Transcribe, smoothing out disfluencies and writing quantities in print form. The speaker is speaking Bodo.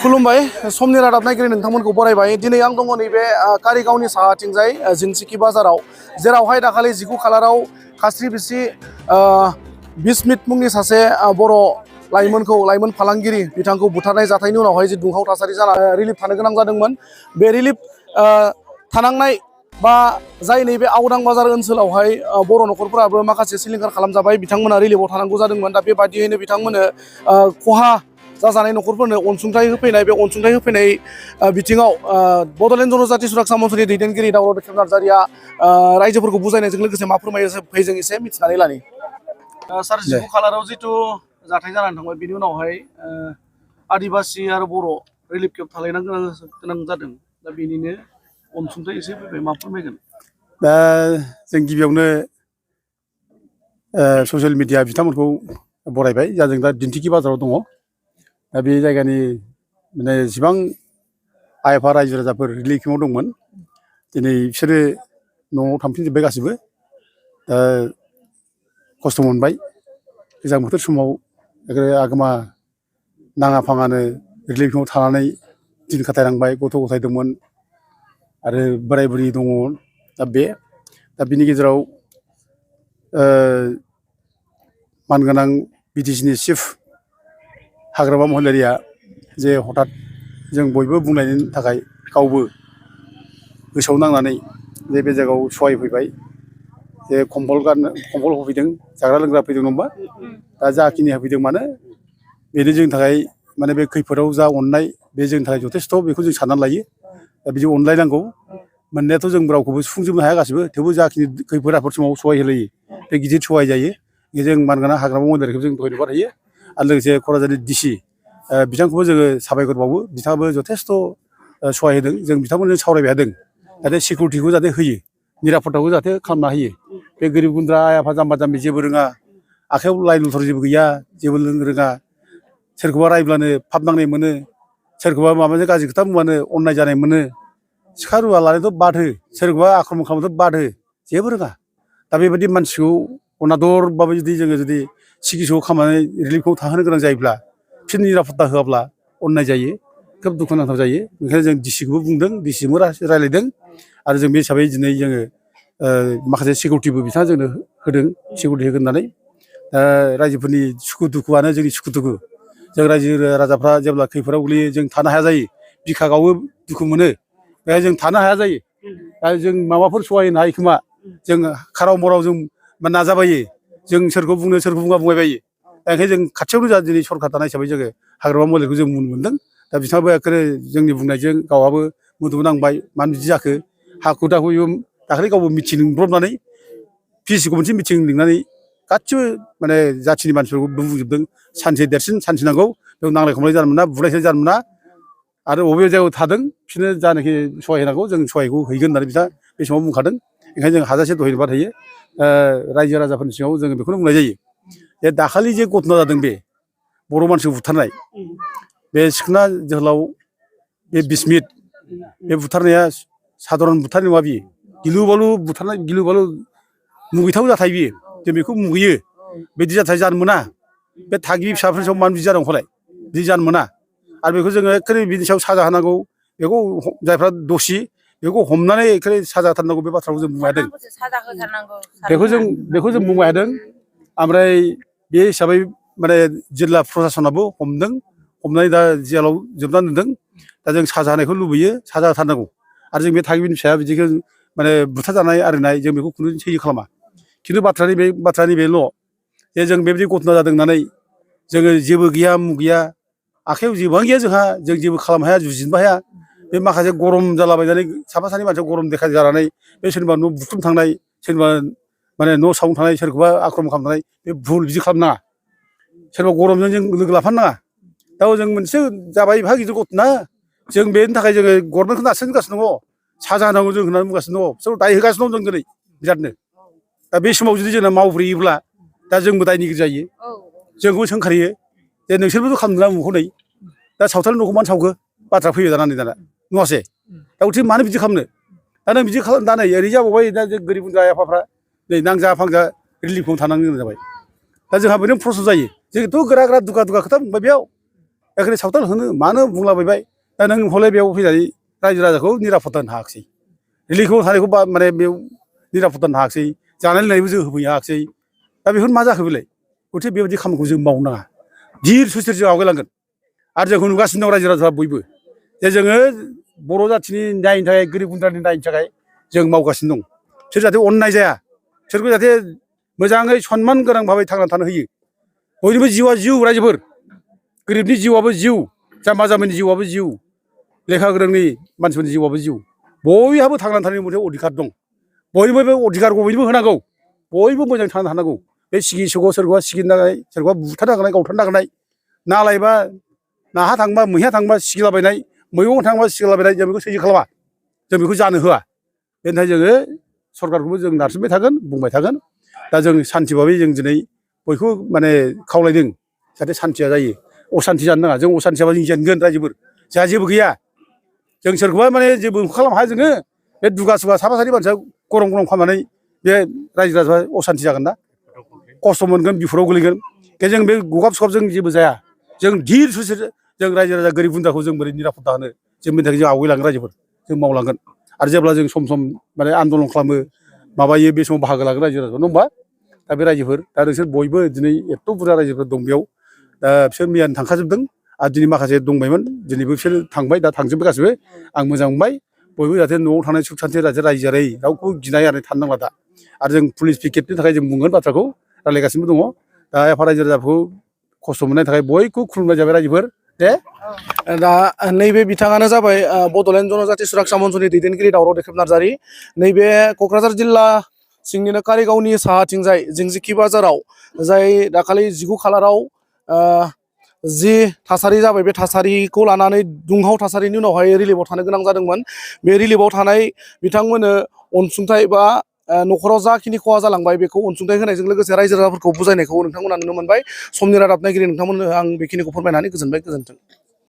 खुलुमबाय समनि रादाब नायगिरि नोंथांमोनखौ बरायबाय। दिनै आं दङ नैबे कारिगावनि साहाथिंजाय जिनसिखि बाजाराव, जेरावहाय दाखालि 19 खालाराव खास्रि बिस्रि बिस्मित मुंनि सासे बर' लाइमोन फालांगिरि बिथांखौ बुथारनाय जाथायनि उनावहाय जि दुंहाव थासारि जाना रिलिफ थानो गोनां जादोंमोन। बे रिलिफ थानांनाय बा जाय नैबे आवदां बाजार ओनसोलावहाय बर' न'खरफोराबो माखासे सिलिंखार खालामजाबाय, बिथांमोना रिलिफआव थानांगौ जादोंमोन। दा बेबादियैनो बिथांमोननो खहा जाजानाय न'खरफोरनो अनसुंथाइ होफैनाय, बे अनसुंथाइ होफैनाय बिथिङाव बड'लेण्ड जनजाति सुरक्षा मन्चनि दैदेनगिरि दावराव दैखेब नार्जारिया रायजोफोरखौ बुजायनायजों लोगोसे मा फोरमायो फैजों एसे मिथिनानै लानि। सार 19 खालाराव जिथु जाथाय जानानै थांबाय, बिनि उनावहाय आदिबासि आरो बर' रिलिफ केम्प थालायनो गोनां जादों। दा बेनिनो अनसुंथाइ एसे फैबाय, मा फोरमायगोन? दा जों गिबियावनो ससियेल मिडिया बिथांमोनखौ बरायबाय। जों दा दिन्थिखि बाजाराव दङ। दा बे जायगानि माने जिबां आइ आफा रायजो राजाफोर रिलिफ केम्पआव दंमोन, दिनै बिसोरो न'आव थांफिनजोब्बाय गासिबो। खस्थ' मोनबाय। गोजां बोथोर समाव आगोमा नाङा फाङानो रिलिफ केम्पआव थानानै दिन खाथायनांबाय। गथ' गथाय दंमोन आरो बोराय बुरि दङ। दा बिनि गेजेराव मानगोनां बिटिसिनि चिफ हाग्रामा महिलारिया जे हठात जों बयबो बुंनायनि थाखाय गावबो गोसोआव नांनानै बे जायगायाव सहाय फैबाय। जे कम्बल होफैदों, जाग्रा लोंग्रा फैदों, नङा होमबा? दा जाखिनि होफैदों मानो, बेनो जोंनि थाखाय माने बे खैफोदाव जा अननाय, बे जोंनि थाखाय जथेस्थ'। बेखौ जों साननानै लायो। दा बिदि अनलायनांगौ। मोननायाथ' जों रावखौबो सुफुंजोबनो हाया गासिबो, थेवबो जाखिनि खैफोद आफोद समाव सहाय होलायो, बे गिदिर सहाय जायो। जों मानगोनां हाग्रामा महिलारिखौ जों धन्यबाद होयो। आरो लोगोसे क'क्राझारनि डिसि बिथांखौबो जोङो साबायखर बावो। बिथाङाबो जथेस्थ' सहाय होदों। जों बिथांमोनजों सावरायबाय थादों, जाहाथे सिकिउरिटिखौ जाहाथे होयो, निरापत्ताखौ जाहाथे खालामना होयो। बे गोरिब गुन्द्रा आइ आफा जाम्बा जाम्बि जेबो रोङा, आखाइयाव लाइ लथर जेबो गैया, जेबो रोङा, सोरखौबा रायब्लानो फाब नांनाय मोनो, सोरखौबा माबा मोनसे गाज्रि खोथा बुंबानो अननाय जानाय मोनो, सिखा रुवा लानायथ' बाद हो, सोरखौबा आख्रमन खालामनोथ' बाद हो, जेबो रोङा। दा बेबायदि मानसिखौ अनादरबाबो जोङो जुदि सिकित्सायाव खालामनानै रिलिफआव थाहोनो गोनां जायोब्ला, फिन निरापत्ता होआब्ला अननाय जायो, खोब दुखुनांथाव जायो। ओंखायनो जों डिसिखौबो बुंदों, डिसिजोंबो रायज्लायदों। आरो जों बे हिसाबै दिनै जोङो माखासे सिकिउरिटिबो बिथाङा जोंनो होदों, सिकिउरिटि होगोन होननानै। रायजोफोरनि सुखु दुखुआनो जोंनि सुखु दुखु। जों रायजो राजाफ्रा जेब्ला खैफोदाव गोग्लैयो, जों थानो हाया जायो, बिखा गावो, दुखु मोनो। बेहाय जों थानो हाया जायो। दा जों माबाफोर सहाय होनो हायो खोमा, जों खाराव मराव जों नाजाबायो। जों सोरखौ बुंनो सोरखौ बुङा बुंबायबायो। दा ओंखायनो जों खाथियावनो जा दिनै सरकार थानाय हिसाबै जोङो हाग्रामा महिलारिखौ जों मोनदों। दा बिथाङाबो एखेबारे जोंनि बुंनायजों गावहाबो मोदोमाव नांबाय। मानो बिदि जाखो, हाखु दाखु दाखालि गावबो मिथिं लिंब्रबनानै पिएचसिखौ मोनसे मिथिं लिंनानै गासिबो माने जाथिनि मानसिफोरखौ बुंजोबदों। सानसे देरसिन सानसे नांगौ, बेयाव नांलाय खमलाय जानो मोना, बुलाय सोलाय जानो मोना। आरो बबे जायगायाव थादों बिसोरनो जानाखि सहाय होनांगौ, जों सहायखौ हैगोन होननानै बिथाङा बे समाव बुंखादों। ओंखायनो जों हाजासे धन्यबाद होयो। रायजो राजाफोरनि सिगाङाव जोङो बेखौनो बुंनाय जायो जे दाखालि जे घटना जादों, बे बर' मानसिखौ बुथारनाय, बे सिखोना जोहोलाव बे बिस्मित, बे बुथारनाया साधारन बुथारनाय नङा। बियो गिलु बालु बुथारनाय, गिलु बालु मुगैथाव जाथाय। बियो जों बेखौ मुगैयो। बिदि जाथाय जानो मोना। बे थागिबि फिसाफोरनि सायाव मानो बिदि जादों फालाय? बिदि जानो मोना। आरो बेखौ जोङो एखेबारे बिनि सायाव साजा होनांगौ। बेखौ जायफ्रा दसि, बेखौ हमनानै एखेबारे साजा होथारनांगौ। बे बाथ्राखौ जों बुंबाय थादों। बेखौ जों बुंबाय थादों। ओमफ्राय बे हिसाबै माने जिल्ला प्रसासनाबो हमदों, हमनानै दा जेलाव जोबनानै दोनदों। दा जों साजा होनायखौ लुबैयो, साजा होथारनांगौ। आरो जों बे थागिबिनि फिसाया बिदिखौ माने बुथारजानाय आरिनाय, जों बेखौ खुनु सैजो खालामा। खिन्थु बाथ्रानि बेल' जे जों बेबायदि घटना जादों होननानै जोङो जेबो गैया मुगैया, आखाइयाव जेबोआनो गैया जोंहा, जों जेबो खालामनो हाया, जुजिनोबो हाया। बे माखासे गरम जालाबायनानै साफा सानै मानसिया गरम देखा जानानै बे सोरनिबा न' बुख्रुम थांनाय, सोरनिबा माने न' सावनो थांनाय, सोरखौबा आख्रमन खालामनाय, बे भुल। बिदि खालामनाङा। सोरबा गरमजों जों लोगो लाफानो नाङा। दा जों मोनसे जाबाय एफा गिदिर घटना, जों बेनि थाखाय जोङो गभर्नमेन्टखौ नारसिनगासिनो दङ। साजा होनांगौ जों होननानै बुंगासिनो दङ। बिसोर दाय होगासिनो दं जों दिनै बिरादनो। दा बे समाव जुदि जोंना मावब्रेयोब्ला, दा जोंबो दायनिगिरि जायो। जोंखौबो सोंखारियो जे नोंसोरबोथ' खालामदोंना उमुखौ नै, दा सावथालनि न'खौ मानो सावखो? बाथ्रा फैयो दाना नै दाना, नङासै? दा उथिं मानो बिदि खालामनो? दा नों बिदि खालाम, दा नै ओरै जाबावबाय। दा जों गोरिब गुन्द्रा आइ आफाफ्रा नै नांजा फांजा रिलिफआव थानांनो गोनां जाबाय। दा जोंहा बेनो प्रसन जायो। जोंथ' गोरा गोरा दुगा दुगा खोथा बुंबाय बेयाव। एखादि सावथाल होनो मानो बुंलाबायबाय दा नों हले बेयाव फैनानै रायजो राजाखौ निरापत्ता होनो हायाखिसै रिलिखौ थानायखौ माने बेयाव निरापत्ता होनो हायाखिसै जानाय लोंनायबो जों होफैनो हायाखिसै दा बेफोर मा जाखो बेलाय गथिखे बेबायदि खामानिखौ जों मावनो नाङा धिर सुस्थेर जों आवगायलांगोन आरो जोंखौ नुगासिनो दं रायजो राजाफ्रा बयबो जे जोङो बर' जाथिनि नायनो थाखाय गोरिब गुन्द्रानि नायनो थाखाय जों मावगासिनो दं बिसोर जाहाथे अननाय जाया बिसोरखौ जाहाथे मोजाङै सनमान गोनां भाबै थांनानै थानो होयो बयनिबो जिउआ जिउ रायजोफोर गोरिबनि जिउआबो जिउ जाम्बा जाम्बिनि जिउआबो जिउ लेखा गोरोंनि मानसिफोरनि जिउआबो जिउ बयहाबो थांनानै थानायनि मोनसे अधिकार दं बयबो बे अधिकारखौ बयनोबो होनांगौ बयबो मोजां थांनानै थानांगौ बे सिगि सुगआव सोरखौबा सिगिनो नागारनाय सोरखौबा बुथारनो नागारनाय गावथारनो नागारनाय ना लायबा नाहा थांबा मैहा थांबा सिगिलाबायनाय मैगं थांबा सिगिलाबायनाय जों बेखौ सैज्य खालामा जों बेखौ जानो होआ बेनि थाखाय जोङो सरकारखौबो जों नारसिनबाय थागोन बुंबाय थागोन दा जों सान्थि भाबै जों दिनै बयखौ माने खावलायदों जाहाथे सान्थिया जायो असान्थि जानो नाङा जों असान्थि जाबा जों जेनगोन रायजोफोर जोंहा जेबो गैया जों सोरखौबा माने जेबो खालामनो हाया जोङो बे दुगा सुगा साफा सानै मानसिया गरम गरम खालामनानै बे रायजो राजाफ्रा असान्थि जागोन ना खस्थ' मोनगोन बिफोराव गोलैगोन जों बे गगाब सगाब जों जेबो जाया जों धिर सुस्थेर जों रायजो राजा गोरिब गुन्द्राखौ जों बोरै निरापत्ता होनो जों बेनि थाखाय जों आवगायलांगोन रायजोफोर जों मावलांगोन आरो जेब्ला जों सम सम माने आन्दलन खालामो माबायो बे समाव बाहागो लागोन रायजो राजाफोर नङा होमबा दा बे रायजोफोर दा नोंसोर बयबो दिनै एथ' बुरजा रायजोफोर दं बेयाव दा बिसोर मैयानो थांखाजोबदों आरो दिनै माखासे दंबायमोन दिनैबो बिसोर थांबाय दा थांजोब्बाय गासिबो आं मोजां मोनबाय बयबो जाहाथे न'आव थानाय सुख सान्थि जाहाथे रायजो जारै रावखौबो गिनाय आरो थानो नांला दा आरो जों पुलिस पिकेटनि थाखाय जों बुंगोन बाथ्राखौ रायज्लायगासिनो दङ दा आफा रायजो राजाखौ खस्थ' मोननायनि थाखाय बयखौ खुलुमनाय जाबाय रायजोफोर दे दा नैबे बिथाङानो जाबाय बड'लेण्ड जनजाति सुरक्षा मन्चनि दैदेनगिरि दावराव देख्रेब नार्जारि नैबे क'क्राझार जिल्ला सिंनिनो कारिगावनि साहाथिंजाय जिंजिखि बाजाराव जाय दाखालि 19 खालाराव जि थासारि जाबाय बे थासारिखौ लानानै दुंहाव थासारिनि उनावहाय रिलिफआव थानो गोनां जादोंमोन बे रिलिफआव थानाय बिथांमोननो अनसुंथाइ बा न'खराव जाखिनि खहा जालांबाय बेखौ अनसुंथाइ होनायजों लोगोसे रायजो राजाफोरखौ बुजायनायखौ नोंथांमोना नुनो मोनबाय समनि रादाब नायगिरि नोंथांमोननो आं बेखिनिखौ फोरमायनानै गोजोनबाय गोजोन्थों।